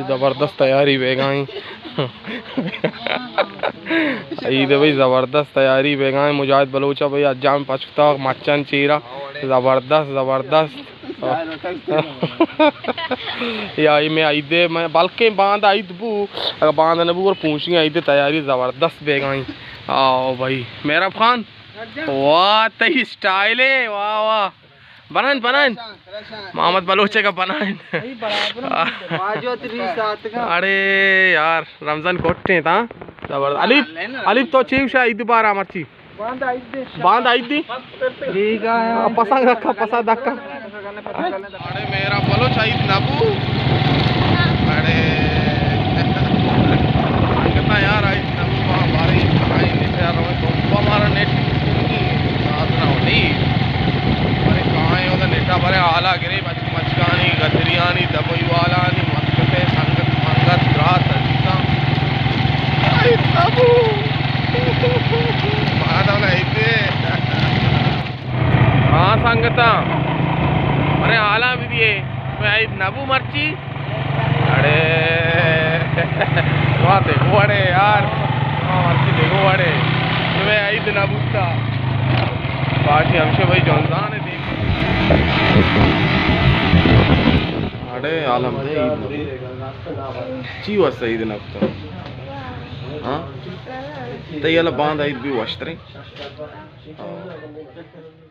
زبردست تیاری بیگائیں۔ عید بھئی زبردست تیاری بیگائیں۔ مجاہد بلوچ بھئی اجام پچ کتا مچن چیرا۔ زبردست، زبردست۔ یا ای میں عید، میں بلکیں باند عید بو، اگر باند نہ بو اور پونشی عید تیاری زبردست بیگائیں۔ آؤ بھائی مہراب خان، واہ تئی اسٹائل ہے، واہ واہ۔ بنائن، بنائن۔ محمد بلوچ کا بنائن۔ اڑے یار، رمضان کوٹیں تا۔ زبردست۔ علی، علی تو چیو شاہ عید بارا مرچی۔ باند عید دی۔ پسند رکھا، پسند رکھا۔ اڑے مہراب بلوچ عید نبو۔ اڑے سنگتا یار، عید نبو، وہاں بارے کھائیں نیٹ یار، روئے تو ہمارا نیٹ ساتھ نہ ہوتی۔ بارے کھائیں ہوتا نیٹا بارے آلا گرے بچ مچکانی، گدریانی، دبئی والانی، مسکتے، سنگت منگت، برات عزیزاں۔ عید نبو۔ مادام عید۔ ہاں سنگتاں، ارے حالاں بھی دیے، میں عید نبو مرچی۔ اڑے، واہ دیکھو اڑے یار، واہ مرچی دیکھو اڑے، میں عید نبوتا۔ باقی ہمشہ بھائی جنزان ہے دیکھ۔ اڑے عالم ہے عید نبو۔ چی واسطہ عید نبوتا؟ ہاں؟ تئی یلا باند عید بھی وشتریں۔ ہاں۔